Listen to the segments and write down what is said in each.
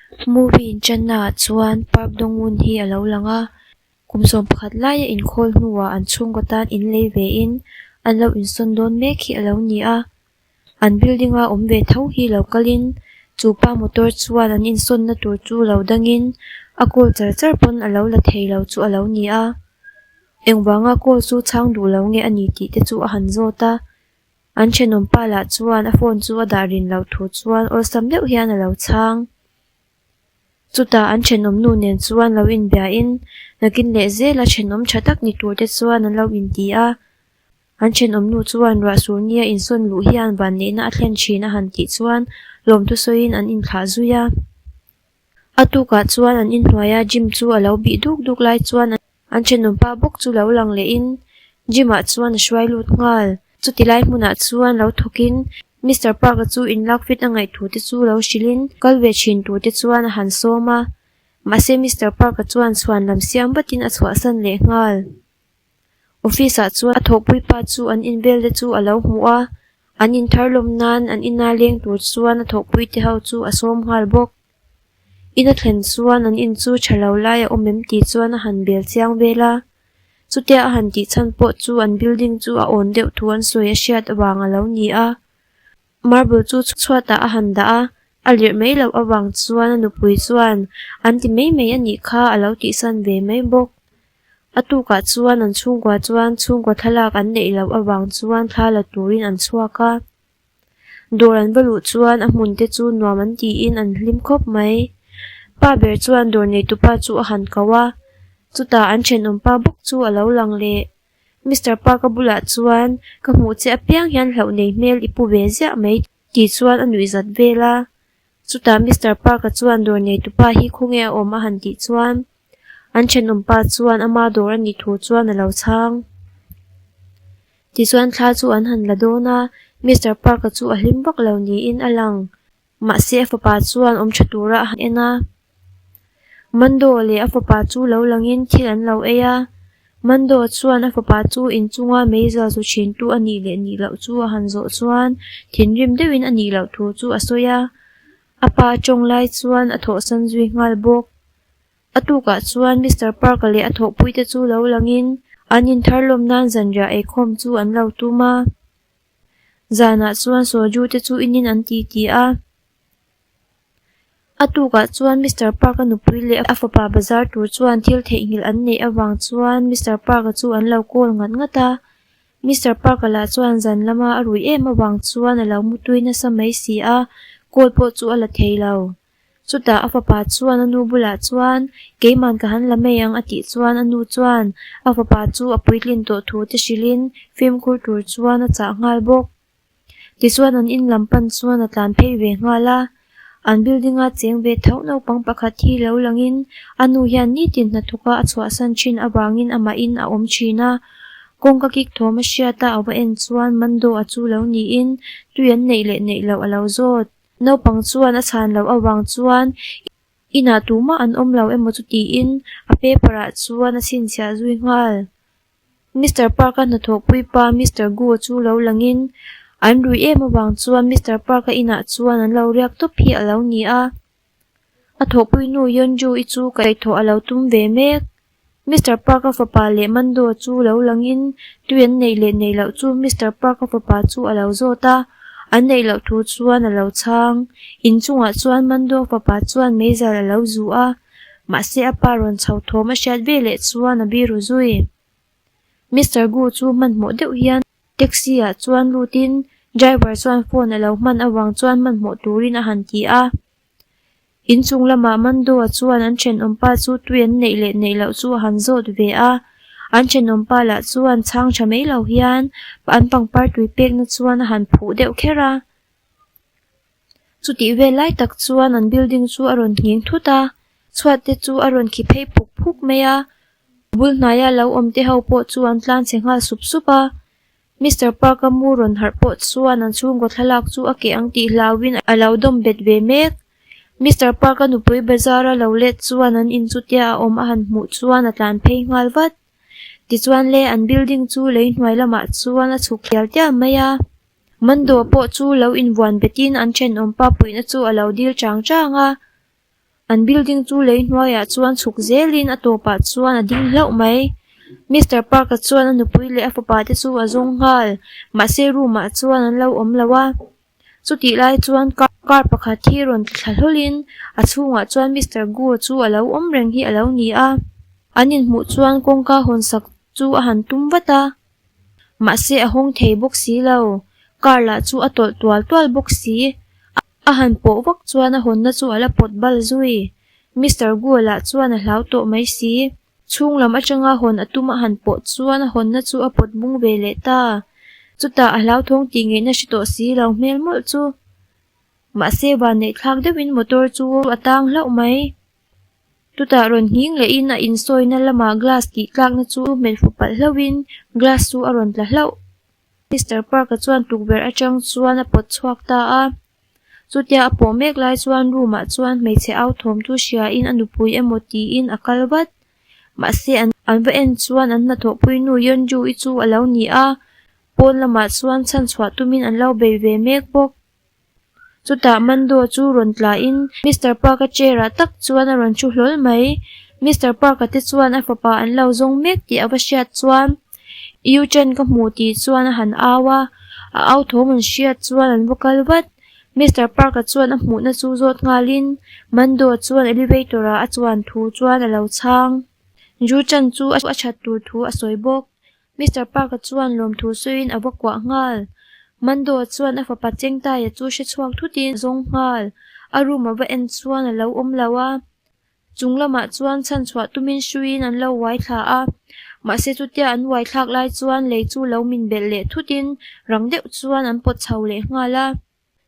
Movie in channa ah chuan park dawng hun hi alo lang a kum 11 lai a inkhawl hnuah an chhungkaw tan in lei ve in an lo insawn dawn mek hi alo ni a an building a awm ve tho hi lo kalin chupa motor chuan an insawn na tur chu lo dangin a call char char pawn alo la theilo chu alo ni a engvanga call chu chhang duhlo nge a ni tih te chu a han zawt a. An thenawm pa lah chuan a phone chu a dah rin loh thu chuan awlsam deuh hian a lo chhang. Chutah an thenawm nu nen chuan lo inbiain nakin leh zela thenawm tha tak ni tur te chuan an lo inti a. An thenawm nu chuan ruah sur nia insawn luh hian vanneihna a thlen thin a han tih chuan lawmthu sawiin an inthlah zui a. A tukah chuan an inhnuaia gym chu a lo bih duk duk lai chuan An thenawmpa bawk chu lo lang lehin gym ah chuan a hruai lut nghal. Chuti lai hmunah chuan lo thawkin Mister Park-a chu inlak fit a ngaih thu te chu lo hrilhin kal ve thin tur te chuan a han sawm a. Mahse Mister Park-a chuan chhuan lam siam vatin a chhuahsan leh nghal. Office ah chuan a thawhpui pa chu an invel te chu a lo hmu a, an inthar lawm nan an ina leng tur chuan a thawhpui te ho chu a sawm nghal bawk. In a thlen chuan an in chu tha lo lai a awm em tih chuan a han bel chiang vel a. Chutia a han tih chhan pawh chu an building chu a awn deuh thu an sawi a hriat avang a lo ni a. Marble chu chhuatah a han dah a, a lirh mai loh avang chuan a nupui chuan an ti mai mai a nih kha a lo tihsan ve mai bawk. A tukah chuan an chhungkua chuan chhungkaw thlalak an neih loh avang chuan thla la turin an chhuak a. Dawr an va luh chuan a hmun te chu nuam an tiin an hlim khawp mai. Pa ber chuan dawr neitupa chu a han ko a, chutah an thenawm pa bawk chu a lo lang leh. Mister Park-a bulah chuan ka hmuh che apiang hian hlauh nei hmel i pu ve ziah mai tih chuan a nuih zat vel a. Chutah Mister Park-a chuan dawr neitupa hi khawnge a awm a han tih chuan an thenawm pa chuan ama dawr a nih thu chuan a lo chhang. Tichuan thla chu an han la dawn a, Mister Park-a chu a hlim vak lo niin a lang. Mahse a fapa chuan awm tha tura a han en a. Mando leh a fapa chu lo langin thil an lo ei a. Mando chuan a fapa chu inchunga meizial zu thintu a nih leh nih loh chu a han zawh chuan thinrim deuhin a nih loh thu chu a sawi a. A pa tawng lai chuan a thawhsan zui nghal bawk. A tukah chuan Mister Park-a leh a thawhpuite chu lo langin an inthar lawm nan zanriah eikhawm chu an lo tum a. Zanah chuan soju te chu inin an ti ti a. A tukah chuan Mister Park-a nupui leh a fapa bazar tur chuan thil theihnghilh an neih avang chuan Mister Park-a chu an lo call ngat ngat a. Mister Park-a lah chuan zan lama a ruih em avang chuan a lo mutui nasa mai si a, call pawh chu a la thei lo. Chutah a fapa chuan a nu bulah chuan, Keiman ka han la mai ang a tih chuan a nu chuan a fapa chu a puitlin tawh thu te hrilhin fimkhur tur chuan a chah nghal bawk. Tichuan an in lam pan chuan a tlan phei ve nghal a. An building a cheng ve tho naupang pakhat hi lo langin a nu hian nitin hnathawka a chhuahsan thin avangin amahin a awm thin a. Kawngka kik thawm a hriat a a va en chuan Mando a chu lo niin tui an neih leh neih loh a lo zawt. Naupang chuan a chhan loh avang chuan inah tumah an awm lo emaw chu tiin a paper ah chuan a chhinchhiah zui nghal. Mister Park-a hnathawhpui pa Mister Gu chu lo langin an rui em avang chuan Mister Park-a inah chuan an lo riak tawp hi a lo ni a. A thawhpui nu Yeonju-i chu kaihthawh a lo tum ve mek. Mister Park-a fapa leh Mando chu lo langin tui an neih leh neih loh chu Mister Park-a fapa chu a lo zawt a, an neih loh thu chuan a lo chhang. Inchungah chuan Mando fapa chuan meizal a lo zu a, mahse a pa rawn chho thawm a hriat ve leh chuan a biru zui. Mister Gu chu hmanhmawh deuh hian taxi ah chuan lutin driver chuan phone a lo hman avang chuan hmanhmawh turin a han ti a. Inchung lamah Mando-a chuan an thenawmpa chu tui an neih leh neih loh chu a han zawt ve a. An thenawmpa lah chuan chhang tha mai lo hian an pangpar tui pekna chuan a han phuh deuh kher a. Chutih vel lai tak chuan an building chu a rawn nghing thut a, chhuat te chu a rawn khi phei phuk phuk mai a. A bul hnaia lo awm te ho pawh chu an tlan chhe nghal sup sup a. Mister Park-a mu rawn harh pawh chuan an chhungkaw thlalak chu a keh ang tih hlauhin a lo dawm bet ve mek. Mister Park-a nupui bazar-a lo let chuan an in chutia a awm a han hmuh chuan a tlan phei nghal vat. Tichuan le an building chu lei hnuai lamah chuan a chhuk tial tial mai a. Mando pawh chu lo invuan betin an thenawm pa puihna chu a lo dil chang chang a. An building chu lei hnuaiah chuan chhuk zelin a tawpah chuan a ding hlauh mai. Mister Park a chuan a nupui leh a fapa te chu a zawng nghal mahse room ah chuan an lo awm lo a. Chutih lai chuan car pakhat hi rawn thla hlawlin a chhungah chuan Mister Gu chu a lo awm reng hi a lo ni a. An inhmuh chuan kawngka hawn sak chu a han tum vat a. Mahse a hawng thei bawk si lo. Car lah chu a tawlh tual tual bawk si. A han pawh vak chuan a hawnna chu a la pawt bal zui. Mister Gu lah chuan a hlau tawh mai si. Chhung lam atanga hawn a tum a han pawh chuan a hawnna chu a pawt bung ve leh ta. Chutah a hlauthawng tih ngeihna hre tawh si lo hmel mawlh chu. Mahse vanneih thlak deuhin motor chu a tang hlauh mai. Chutah rawn nghing lehin a insawina lamah glass tih tlakna chu hmet fu palh hlauhin glass chu a rawn tla hlauh. Mister Park-a chuan tukverh atang chuan a pawt chhuak ta a. Chutia a pawh mek lai chuan room ah chuan hmeichhe au thawm chu hriain a nupui emaw tiin a kal vat. Mahse an an va en chuan an hnathawhpui nu Yeonju-i chu a lo ni a, pawn lamah chuan chhanchhuah tumin an lo bei ve mek bawk. Chutah Mando chu rawn tlain Mister Park-a chair ah tak chuan a rawn thu hlawl mai. Mister Park-a te chuan a fapa an lo zawng mek tih a va hriat chuan Yu Chen ka hmu tih chuan a han au a, a au thawm an hriat chuan an va kal vat. Mister Park-a chuan a hmuhna chu zawt nghalin Mando chuan elevator ah a chuan thu chuan a lo chhang. Yu Chen chu a that tur thu a sawi bawk. Mister Park-a chuan lawmthu sawiin a va kuah nghal. Mando-a chuan a fapa Chengtaia chu hre chhuak thutin a zawng nghal. A room a va en chuan a lo awm lo a. Chung lamah chuan chhan chhuah tumin hruiin an lo uai thla a. Mahse chutia an uai thlak lai chuan lei chu lo min belh leh thutin rang deuh chuan an pawt chho leh nghal a.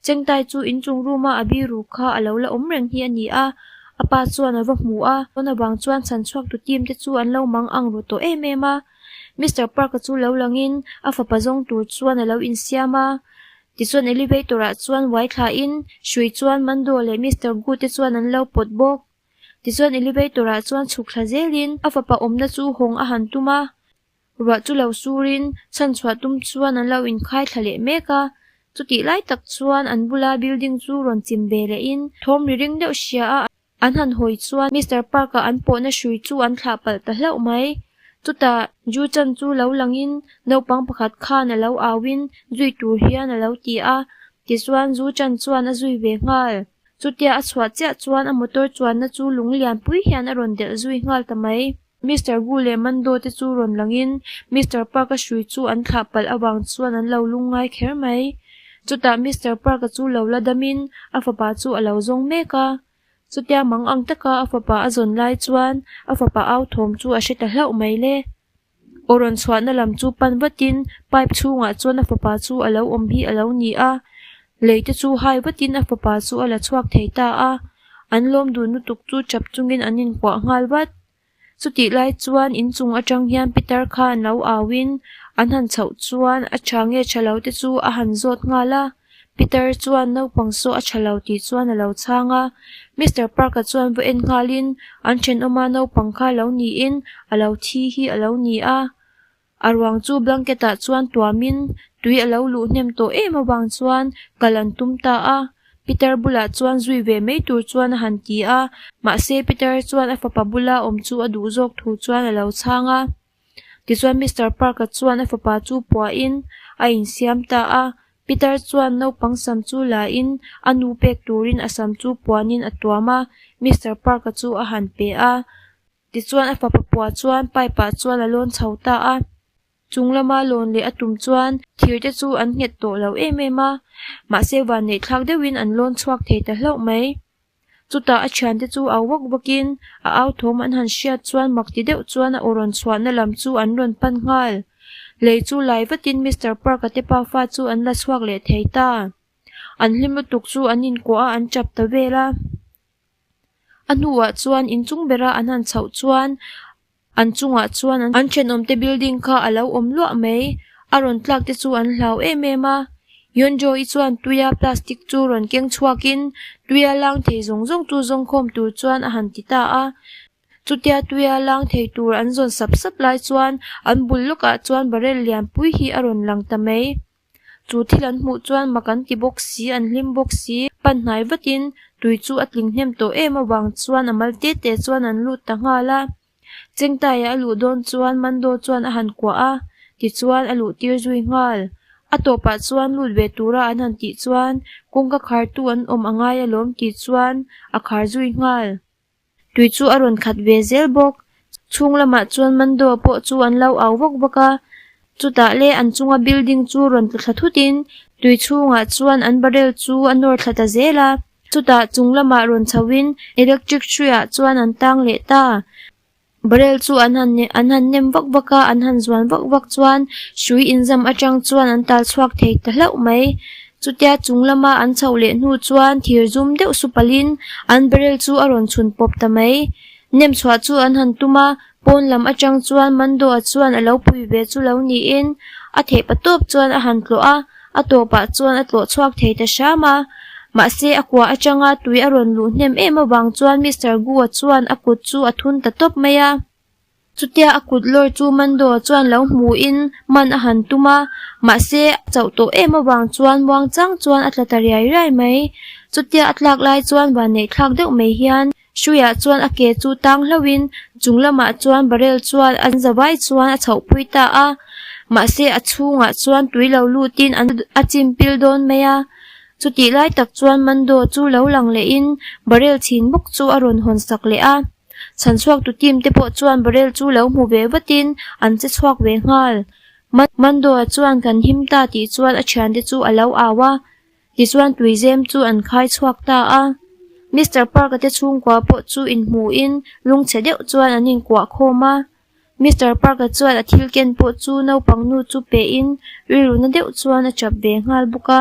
Chengtai chu inchung room a a biru kha a lo la awm reng hi a ni a, a pa chuan a va hmu a, pawn avang chuan chhan chhuak tu team te chu an lo mang ang ru tawh em em a. Mister Park-a chu lo langin a fapa zawng tur chuan a lo insiam a, tichuan elevator ah chuan uai thlain hrui chuan Mando leh Mister Gu te chuan an lo pawt bawk. Tichuan elevator ah chuan chhuk thla zelin a fapa awmna chu hawng a han tum a. Ruah chu lo surin chhanchhuah tum chuan an lo inkhai thla leh mek a, chutih lai tak chuan an bula building chu rawn chim ve lehin thawm ri ring deuh hria a, an han hawi chuan Mister Park-a an pawhna hrui chu an thlah palh ta hlauh mai. Chutah Ju Chan chu lo langin naupang pakhat khan a lo auin zui tur hian a lo ti a, tichuan Ju Chan chuan a zui ve nghal. Chutia a chhuah chiah chuan a motor chuanna chu lung lianpui hian a rawn delh zui nghal ta mai. Mister Gu leh Mando te chu rawn langin Mister Park-a hrui chu an thlah palh avang chuan an lo lungngai kher mai. Chutah Mister Park-a chu lo la damin a fapa chu a lo zawng mek a. Chutia mang ang taka a fapa a zawn lai chuan a fapa au thawm chu a hre ta hlauh mai le. Aw rawn chhuahna lam chu pan vatin pipe chhungah chuan a fapa chu a lo awm hi a lo ni a. Lei te chu hai vatin a fapa chu a la chhuak thei ta a. An lawm dun lutuk chu chap chungin an inkuah nghal vat. Chutih lai chuan inchung atang hian Peter khan lo auin an han chhoh chuan a tha nge tha lo te chu a han zawt nghal a. Peter chuan naupang saw a tha lo tih chuan a lo chhang a. Mister Park-a chuan va en nghalin an thenawma naupang kha lo niin a lo thi hi a lo ni a. A ruang chu blanket ah chuan tuamin tui a lo luh hnem tawh em avang chuan kal an tum ta a. Peter bulah chuan zui ve mai tur chuan a han ti a, mahse Peter chuan a fapa bula awm chu a duh zawk thu chuan a lo chhang a. Tichuan Mister Park-a chuan a fapa chu puahin a insiam ta a, Peter chuan naupang sam chu lain a nu pek turin a sam chu puanin a tuam a, Mister Park-a chu a han pe a. Tichuan a fapa puah chuan pipe ah chuan a lawn chho ta a, chung lama lawn leh a tum chuan thir te chu an nghet tawh lo em em a, mahse vanneih thlak deuhin an lawn chhuak thei ta hlauh mai. Chutah a thiante chu au vak vakin a au thawm an han hriat chuan mak ti deuh chuan a aw rawn chhuahna lam chu an rawn pan nghal. Lei chu lai vatin Mister Park-a te pafa chu an la chhuak leh thei ta. An hlim lutuk chu an inkuah a an tap ta vel a. A hnuah chuan inchung bera an han chhoh chuan an chungah chuan an thenawmte building kha a lo awm luah mai. A rawn tlak te chu an hlau em em a. Yeonjo-i chuan tuia plastic chu rawn keng chhuakin tuia lang thei zawng zawng chu zawngkhawm tur chuan a han ti ta a. Chutia tuia lang thei tur an zawn sap sap lai chuan an bul lawkah chuan barrel lianpui hi a rawn lang ta mai. Chu thil an hmuh chuan mak an ti bawk si, an hlim bawk si. Pan hnai vatin Tui chu a tling hnem tawh em avang chuan a mal te te chuan an lut ta nghal a. Chengtaia a luh dawn chuan Mando chuan a han kuah a, tichuan a luh tir zui nghal. A tawpah chuan lut ve tura an han tih chuan kawngka khartu an awm a ngai alawm tih chuan a khar zui nghal. Tui chu a rawn khat ve zel bawk. Chhung lamah chuan Mando pawh chu an lo au vak vak a. Chutah le an chunga building chu rawn tlu thla thutin tui chhungah chuan an barrel chu a nawr thla ta zel a. Chutah chung lamah rawn chhoin electric hruiah chuan an tang leh ta. Barrel chu an han an han nem vak vak a, an han zuan vak vak chuan hrui inzam atang chuan an tal chhuak thei ta hlauh mai. Chutia chung lama an chhoh leh hnu chuan thir zum deuh su palhin an barrel chu a rawn chhun pawp ta mai. Nem chhuah chu an han tum a, pawn lam atang chuan Mandoa chuan a lo pui ve chu lo niin a theih pa tawp chuan a han tlawh a, a tawpah chuan a tlawh chhuak thei ta hram a. Mahse a kua atanga tui a rawn luh hnem em avang chuan Mister Gu-a chuan a kut chu a thun ta tawp mai a. Chutia a kut lawr chu Mando-a chuan lo hmuhin man a han tum a, mahse a chauh tawh em avang chuan muang chang chuan a tla ta riai riai mai. Chutia a tlak lai chuan vanneih thlak deuh mai hian Hruiah chuan a ke chu tang hlauhin chung lamah chuan barrel chuan an zavai chuan a chhohpui ta a, mahse a chhungah chuan tui lo lutin an a chim pil dawn mai a. Chutih lai tak chuan Mando chu lo lang lehin barrel chhin bawk chu a rawn hawn sak leh a. Chhan chhuaktu team te pawh chuan barrel chu lo hmu ve vatin an che chhuak ve nghal. Mando-a chuan kan him ta tih chuan a thiante chu a lo au a. Tichuan tuizem chu an khai chhuak ta a. Mister Park-a te chhungkua pawh chu inhmuhin lungchhe deuh chuan an inkuah khawm a. Mister Park-a chuan a thil ken pawh chu naupang nu chu pehin rilru na deuh chuan a chap ve nghal bawk a.